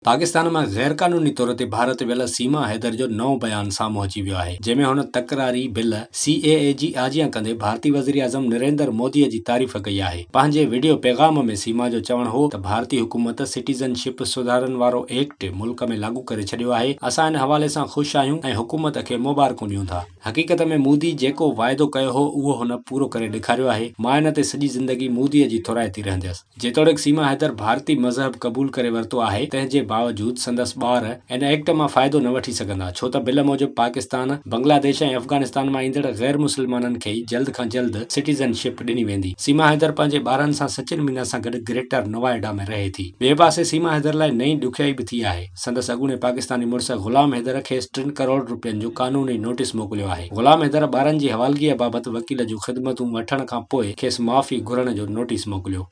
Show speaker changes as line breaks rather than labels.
پاڪستان مان غيرقانوني طور تي ڀارت ويل سيما حيدر جو نئون بيان سامهون اچي ويو آهي، جنهن ۾ هن تڪراري بل سي اي اي جي آجيان ڪندي ڀارتي وزيراعظم نريندر مودي جي تعريف ڪئي آهي. پنهنجي وڊيو پيغام ۾ سيما جو چوڻ هو ته ڀارتي حڪومت سٽيزن شپ سڌارن وارو ايڪٽ ملڪ ۾ لاڳو ڪري ڇڏيو آهي، اسان ان حوالي سان خوش آهيون ۽ حڪومت کي مبارڪون ڏيون ٿا. حقيقت ۾ مودي جيڪو واعدو ڪيو هو اهو هن پورو ڪري ڏيکاريو آهي، مان ان تي سڄي زندگي مودي جي ٿورائتي رهنديس. جيتوڻيڪ سيما حيدر ڀارتي مذهب قبول ڪري ورتو آهي، تنهن جي باوجود سندس ٻار ان ايڪٽ مان فائدو نه وٺي سگهندا، ڇو ته بل موجب پاڪستان، بنگلاديش ۽ افغانستان مان ايندڙ غير مسلمانن کي ئي جلد کان جلد سٽيزن شپ ڏني ويندي. سيما حيدر پنهنجي ٻارن سان سچن مينا سان گڏ گريٽر نوائيڊا ۾ رهي ٿي. ٻئي پاسي سيما حيدر لاء نئين ڏکيائي به ٿي آهي. سندس اڳوڻي پاڪستاني مڙس غلام حيدر کيس ٽن ڪروڙ روپين جو قانوني نوٽيس موڪليو آهي. غلام حيدر ٻارن جي حوالگيء بابت وڪيل جون خدمتون وٺڻ کان پوء کيس معافي گهرڻ جو نوٽيس موڪليو.